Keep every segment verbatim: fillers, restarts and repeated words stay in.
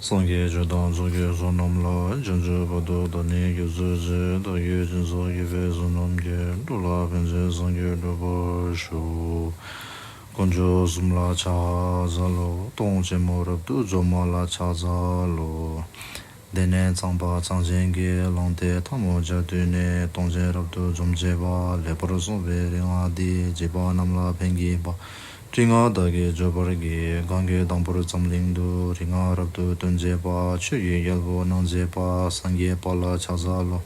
སངས་རྒྱས་ཆོས་དང་ཚོགས་ཀྱི་བསོད་ནམས་ལ། བྱང་ཆུབ་བར་དུ་བདག་ནི་སྐྱེ་ཚུལ་བཞིན། བདག་གིས་སྦྱིན་སོགས་བགྱིས་པའི་བསོད་ནམས་ཀྱིས། འགྲོ་ལ་ཕན་ཕྱིར་སངས་རྒྱས་འགྲུབ་པར་ཤོག། དཀོན་མཆོག་གསུམ་ལ་ཕྱག་འཚལ་ལོ། སྟོང་ཆེན་མོ་རབ་ཏུ་འཇོམས་མ་ལ་ཕྱག་འཚལ་ལོ། འདི་ནས་ཚངས་པ་ཚངས་ཆེན་གྱིས། ལངས་ཏེ་ཐལ་མོ་སྦྱར་དུས་ནས། སྟོང་ཆེན་རབ་ཏུ་འཇོམས་བྱེད་པ། ལེགས་པར་གསུངས་པའི་རིག་སྔགས་འདི། བྱིས་པ་རྣམས་ལ་ཕན་བགྱིད་པ། རིག་སྔགས་བདག་གིས་བརྗོད་པར་བགྱི། གང་གིས་དང་པོར་འཛམ་གླིང་དུ། རིག་སྔགས་རབ་ཏུ་སྟོན་བྱེད་པ། ཆོས་ཀྱི་རྒྱལ་པོ་གནང་བྱེད་པ། སངས་རྒྱས་པ་ལ་ཕྱག་འཚལ་ལོ།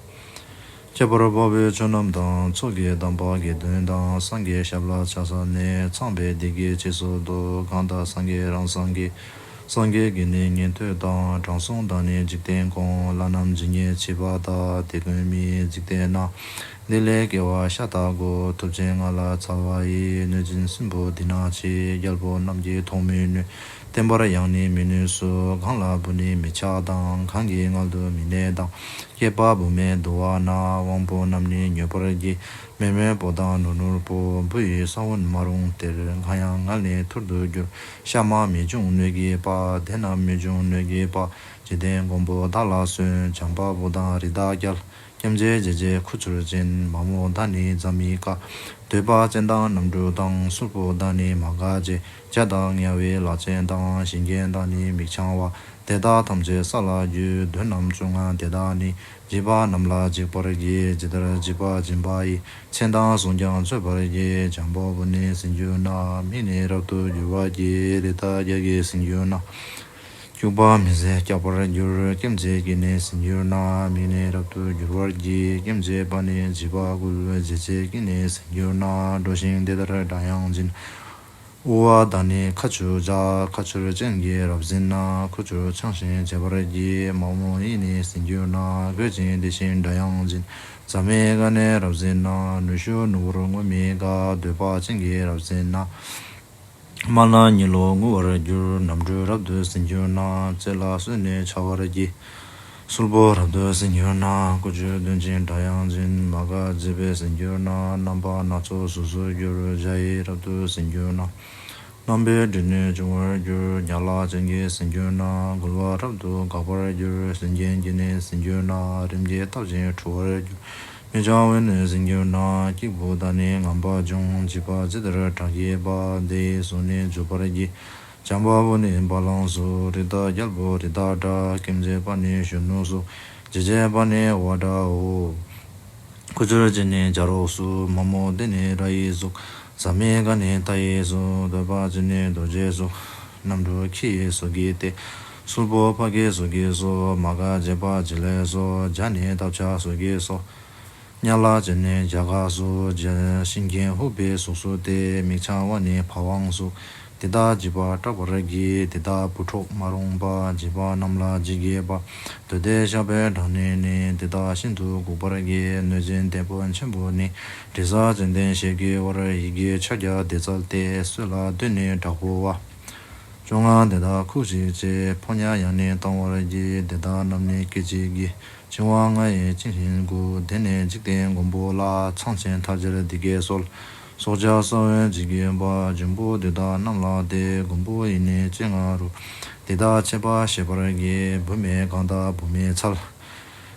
ཁྱད་པར་འཕགས་པའི་ཆོས་རྣམས་དང་། ཚོགས་ཀྱི་གདམས་པ་དགེ་འདུན་དང་། སངས་རྒྱས་ཞབས་ལ་ཕྱག་འཚལ་ནས། ཚངས་པས་འདི་སྐད་ཅེས་གསོལ་ཏོ། གང་དག་སངས་རྒྱས་རང་སངས་རྒྱས། སངས་རྒྱས་ཀྱི་ནི་ཉན་ཐོས་དང་། དྲང་སྲོང་དག་ནི་འཇིག་རྟེན་ཀུན། ལྷ་རྣམས་ཇི་སྙེད་མཆིས་པ་དག། དེ་ཀུན་མི་ཡི་འཇིག་རྟེན་ན། འདི་ལས་སྐྱེ་བ་ཤ་སྟག་གོ། ཐུབ་ཆེན་ང་ལ་འཚལ་བ་ཡི། གནོད་སྦྱིན་སྲིན་པོ་འདི་ན་མཆིས། རྒྱལ་པོ་རྣམས་ཀྱིས་མཐོང་མི་ནུས། བསྟན་པར་ཡང་ནི་མི་ནུས་སོ། གང་ལ་བུ་ནི་མི་ཆགས་དང་། གང་གི་མངལ་དུ་མི་གནས་དང་། སྐྱེས་པ་བུད་མེད་འདུ་བ་ན། དབང་པོ་རྣམས་ནི་མྱོས་པར་བགྱི། མེར་མེར་པོ་དང་ནུར་ནུར་པོ། བུ་ཡི་ས་བོན་མ་རུངས་དེར། གང་ཡང་མངལ་ནི་ཐུར་དུ་འགྱུར། གཤའ་མ་མི་འབྱུང་གནོད་བགྱིས་པ། དེ་རྣམས་མི་འབྱུང་གནོད་བགྱིས་པ། འཇིག་རྟེན་མགོན་པོ་བདག་ལ་གསོན། བྱམས་པ་པོ་དང་རི་དྭགས་རྒྱལ། སྐྱེམས་མཛད་བྱེད་ཅིང་ཁུ་ཚུར་འབྱིན། མ་མོ་བདག་ནི་ཛ་མི་ཀ། འདོད་པ་ཅན་དང་རྣམ་འཕྲུལ་དང་། སུལ་པོ་བདག་ནི་མ་ག་ཅེ། བྱ་དང་དམྱལ་བའི་ལག་ཅན་དང་། ཞིང་གི་བདག་ནི་མིག་འཆང་བ། དེ་དག་ཐམས་ཅད་ས་ལ་རྒྱུ། གདོན་རྣམས་བཅོ་ལྔ་དེ་དག་ནི། བྱིས་པ་རྣམས་ལ་འཇིགས་པར་བགྱི། ཇི་ལྟར་བྱིས་པ་འབྱིན་པ་ཡི། ཚེ་དང་གཟུངས་ཀྱང་འཚོལ་བར་བགྱི། བྱམས་པ་པོ་ནི་ཟིན་གྱུར་ན། མིག་ནི་རབ་ཏུ་འགྱུར་བར་བགྱི། རི་དྭགས་རྒྱལ་གྱིས་ཟིན་གྱུར་ན། སྐྱུག་པ་མི་བཟད་སྐྱག་པར་འགྱུར། སྐྱེམས་མཛད་ཀྱིས་ནི་ཟིན་གྱུར་ན། མིག་ནི་རབ་ཏུ་འགྱུར་བར་བགྱི། སྐྱེམས་མཛད་པ་ནི་བྱིས་པ་བཀུལ། བྱིས་མཛད་ཀྱིས་ནི་ཟིན་གྱུར་ན། འགྲོ་ཞིང་འདི་ལྟར་སྒྲ་དབྱངས་འབྱིན། དབུ་བ་དང་ནི་ཁ་ཆུ་བྱ། ཁ་ཆུར་སྤྱན་གྱིས་རབ་གཟིགས་ན། ཁུ་ཆུར་འཆང་ཞིང་བྱེད་པར་བགྱི། མ་མོ་ཡིས་ནི་ཟིན་གྱུར་ན། རྒོད་ཅིང་བདེ་ཞིང་སྒྲ་དབྱངས་འབྱིན། ཛ་མི་ཀ་ནི་རབ་གཟིགས་ན། ནུ་ཞོ་ནུ་བོར་ངུ་མི་དགའ། འདོད་པ་ཅན་གྱིས་རབ་གཟིགས་ན། དམར་ནག་གཉིས་ལོག་ངུ་བར་འགྱུར། རྣམ་འཕྲུལ་རབ་ཏུ་ཟིན་གྱུར་ན། རྩེ་ལ་སོན་ནས་འཕྱ་བར་བགྱི། སུལ་པོ་རབ་ཏུ་ཟིན་གྱུར་ན། ཁུ་ཆུ་འདོན་ཅིང་སྒྲ་དབྱངས་འབྱིན། མ་ག་བྱིས་པས་ཟིན་གྱུར་ན། རྣམ་པ་སྣ་ཚོགས་གཟུགས་སུ་འགྱུར། བྱ་ཡིས་རབ་ཏུ་ཟིན་གྱུར་ན། རྣམ་པའི་སྤྲིན་ནི་འབྱུང་བར་འགྱུར། ཉ་ལག་ཅན་གྱིས་ཟིན་གྱུར་ན། འགུལ་བ་རབ་ཏུ་འགག་པར་འགྱུར། སེམས་ཅན་གྱིས་ནི་ཟིན་གྱུར་ན། རིམས་ཀྱིས་བཏབ་ཅིང་འཁྲུ་བར་འགྱུར། མི་འཆང་བས་ནི་ཟིན་གྱུར་ན། སྐྱིགས་བུ་དང་ནི་ངན་པ་འབྱུང་། བྱིས་པ་ཇི་ལྟར་བྲག་གི་སྦ། དེ་ཡི་གཟུགས་ནི་འཇུག་པར་བགྱི། བྱམས་པ་པོ་ནི་བ་ལང་སུ། རི་དྭགས་རྒྱལ་པོ་རི་དྭགས་འདྲ། སྐེམ་མཛད་པ་ནི་གཞོན་ནུ་སུ། བྱིས་མཛད་པ་ནི་བ་འདྲའོ། ཁུ་ཆུར་ཅན་ནི་བྱ་རོག་སུ། མ་མོ་དེ་ནི་ར་ཡི་གཟུགས། ཛ་མི་ཀ་ནི་རྟ་ཡི་གཟུགས། འདོད་པ་ཅན་ནི་རྡོ་རྗེ་གཟུགས། རྣམ་འཕྲུལ་ཁྱི་ཡི་གཟུགས་ཀྱིས་ཏེ། སུལ་པོ་ཕག་གི་གཟུགས་ཀྱིས་སོ། མ་ག་བྱིས་པ་བྱི་ལས་སོ། བྱ་ནི་ཐབ་ཆག་གཟུགས་ཀྱིས་སོ། ཉ་ལག་ཅན་ནི་བྱ་ག་སུ། བྱ་ཤིང་གི་ཧུག་པའི་གཟུགས་སུ་སྟེ། མིག་འཆང་བ་ནི་ཕ་ཝང་སུ། འདི་དག་བྱིས་པ་སྐྲག་པར་བགྱི། འདི་དག་བུ་འཕྲོག་མ་རུངས་པ། བྱིས་པ་རྣམས་ལ་ཇི་སྐད་པ། འདོད་དེ་བཤགས་པའི་གྲངས་ནི་ནི། འདི་དག་ཤིན་ཏུ་འགུགས་པར་བགྱི། གནོད་སྦྱིན་ལྟེ་བ་ཆེན་པོ་ནི། དྲི་ཟ་ཙན་དན་ཞལ་གྱི་བར། ཡི་གེ་ཕྱག་རྒྱ་འདི་བཙལ་ཏེ། སྲོད་ལ་སྡོད་ནི་དྲག་པོ་བ། བཅོ་ལྔ་འདི་དག་ཁུག་ཅིག་བྱས། ཕོ་ཉ་ཡང་ནི་བཏང་བར་བགྱི། འདི་དག་རྣམས་ནི་སྐད་ཅིག་གིས། བཅིང་བ་ལྔ་ཡིས་བཅིངས་ཤིང་འགུགས། དེ་ནས་འཇིག་རྟེན་མགོན་པོ་ལ། ཚངས་ཆེན་ཐལ་སྦྱར་འདི་སྐད་གསོལ། སྲོག་ཆགས་ས་བོན་འཇིག་གི་སྦ། འབྱུང་པོ་འདི་དག་རྣམས་ལ་སྟེ། མགོན་པོ་ཡི་ནི་སྤྱན་ལྔ་རུ། འདི་དག་ཆད་པ་ཤེས་པར་བགྱི། བུད་མེད་གང་དག་བུད་མེད་འཚལ།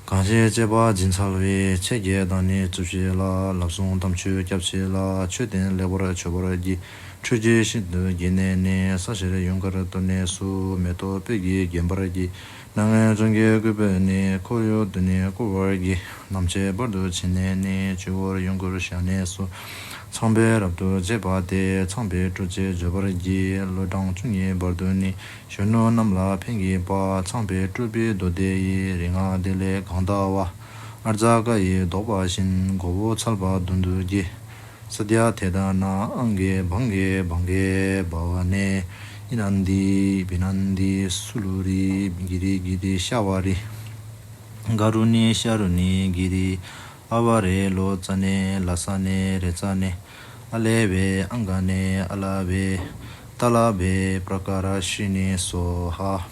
གང་ཞིག་སྤྱད་པ་སྦྱིན་འཚལ་བའི། ཆེ་བརྒྱད་དང་ནི་རྩུབ་ཤེས་ལ། ལབ་སོང་དམ་ཆོས་སྐྱབས་མཆི་ལ། མཆོད་རྟེན་ལེགས་པར་མཆོད་པར་བགྱི། ཁྲུས་ཀྱིས་ཤིན་ཏུ་བགྱིས་ནས་ནི། ས་གཞིར་ཡུངས་ཀར་བཏོན་ནས་སུ། མེ་ཏོག་སྤོས་ཀྱིས་བརྒྱན་པར་བགྱི། སྣ་ལྔའི་ཅོང་གི་སྐུད་པས་ནི། ཁོར་ཡུག་ཏུ་ནི་བསྐོར་བར་བགྱི། ནམ་ཕྱེད་བར་དུ་ཕྱིན་ནས་ནི། སྤྱི་བོར་ཡུངས་ཀར་བཞག་ནས་སུ། ཚངས་པས་རབ་ཏུ་བྱེད་པ་སྟེ། ཚངས་པའི་སྤྲུལ་ཅེས་བརྗོད་པར་བགྱི། ལོ་གྲངས་བཅུ་གཉིས་བར་དུ་ནི། གཞོན་ནུ་རྣམས་ལ་ཕན་བགྱིད་པ། ཚངས་པའི་སྤྲུལ་པའི་མདོ་སྡེ་ཡི། རིག་སྔགས་འདི་ལས་གང་དག་པ། ཨཱརྱ་ཀ་ཡི་བཟློག་པ་བཞིན། མགོ་བོ་ཚལ་པ་བདུན་དུ་བགྱི། ས་ཏྱ་ཐེ་ད་ན་ཨང་གེ་བང་གེ་བང་གེ་བྷ་ཝ་ནེ། ཨི་ནན་ཏི་བི་ནན་ཏི་སུ་ལུ་རི་གི་རི་གི་རི་ཤ་བ་རི། ག་རུ་ཎི་ཤ་རུ་ཎི་གི་རི། ཨ་བ་རེ་ལོ་ཙ་ནེ་ལ་ས་ནེ་རེ་ཙ་ནེ། ཨ་ལེ་བེ་ཨང་ག་ནེ་ཨ་ལ་བེ། ཏ་ལ་བེ་པྲ་ཀ་ར་ཤི་ནི་སོ་ཧ།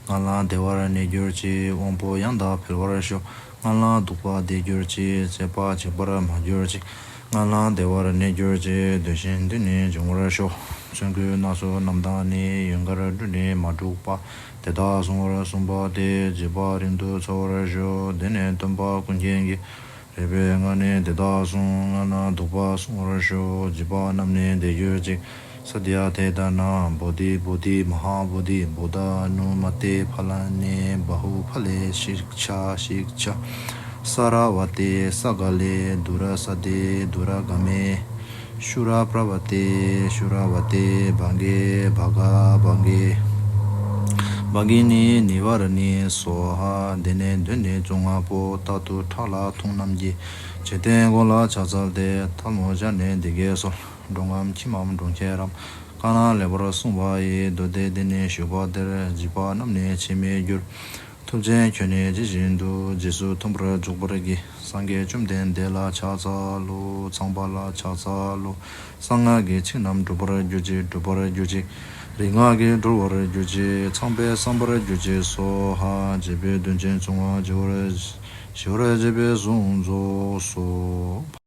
ངན་ལང་བདེ་བར་གནས་གྱུར་ཅིག། དབང་པོ་ཡང་དག་འཕེལ་བར་ཤོག། ངན་ལང་གདུག་པ་བདེ་གྱུར་ཅིག། སྲེད་པ་འཇིག་པར་མ་གྱུར་ཅིག། ངན་ལང་བདེ་བར་གནས་གྱུར་ཅིག། འདོད་ཞེན་འདི་ནི་འབྱུང་བར་ཤོག། མཚོན་དགོས་སྣ་ཚོགས་རྣམས་དང་ནི། ཡུངས་ཀར་སྦྲུས་ནས་མ་གྲུབ་པ། དེ་དག་བསྲུང་བར་གསུངས་པ་སྟེ། བྱིས་པ་རིང་དུ་འཚོ་བར་ཤོག་དེ་ནས་སྟོན་པ་ཀུན་མཁྱེན་གྱིས། རིག་པའི་ངག་ནི་དེ་དག་གསུངས། སྔགས་ནི་བཟློག་པ་བསྲུང་བར་ཤོག་བྱིས་པ་རྣམས་ནི་འདི་གྱུར་ཅིག་ས་ཏྱ་ཐཱ་ཏ་ན། བོ་དྷི་བོ་དྷི་མ་ཧཱ་བོ་དྷི། བོ་དྷ་ནུ་མ་ཏེ་ཕ་ལ་ནེ། བཱ་ཧུ་ཕ་ལེ་ཤི་ཁྱ་ཤི་ཁྱ། ས་ར་བ་ཏེ་ས་ག་ལེ། དུ་ར་ས་ཏེ་དུ་ར་ག་མེ། ཤུ་ར་པྲ་བ་ཏེ་ཤུ་ར་བ་ཏེ། བྷ་གེ་བྷ་ག་བྷ་གེ། བྷ་གི་ནི་ནི་བ་ར་ནི་སྭཱ་ཧཱ། དེ་ནས་མདུན་ནས་བཙུན་སྔགས་པོ། རྟག་ཏུ་ཕྲག་ལ་འཐུང་རྣམས་ཀྱིས། འཇིག་རྟེན་མགོན་ལ་ཕྱག་འཚལ་ཏེ། ཐལ་མོ་སྦྱར་ནས་འདི་སྐད་གསོལ། འགྲོ་རྔམ་ཁྱིམ་མམ་གྲོང་ཁྱེར་རམ། གང་ན་ལེགས་པར་གསུངས་པ་ཡི། མདོ་སྡེ་འདི་ནི་བཞུགས་པ་འདིར། བྱིས་པ་རྣམས་ནི་ཕྱིས་མི་འགྱུར། ཐུབ་ཆེན་ཁྱོད་ནི་ཇི་བཞིན་དུ། རྗེས་སུ་མཐུན་པར་འཇུག་པར་བགྱི། སངས་རྒྱས་བཅོམ་ལྡན་འདས་ལ་ཕྱག་འཚལ་ལོ། ཚངས་པ་ལ་ཕྱག་འཚལ་ལོ། གསང་སྔགས་ཀྱི་ཆོས་རྣམས་འགྲུབ་པར་གྱུར་ཅིག་འགྲུབ་པར་གྱུར་ཅིག་རིག་སྔགས་ཀྱིས་གྲོལ་བར་གྱུར་ཅིག་ཚངས་པས་བསམ་པར་གྱུར་ཅིག་སྭཱ་ཧཱ། བྱིས་པའི་མདུན་ཅན་བསྲུང་བར་བགྱི། ཞི་བར་བྱེད་པའི་གཟུངས་རྫོགས་སོ།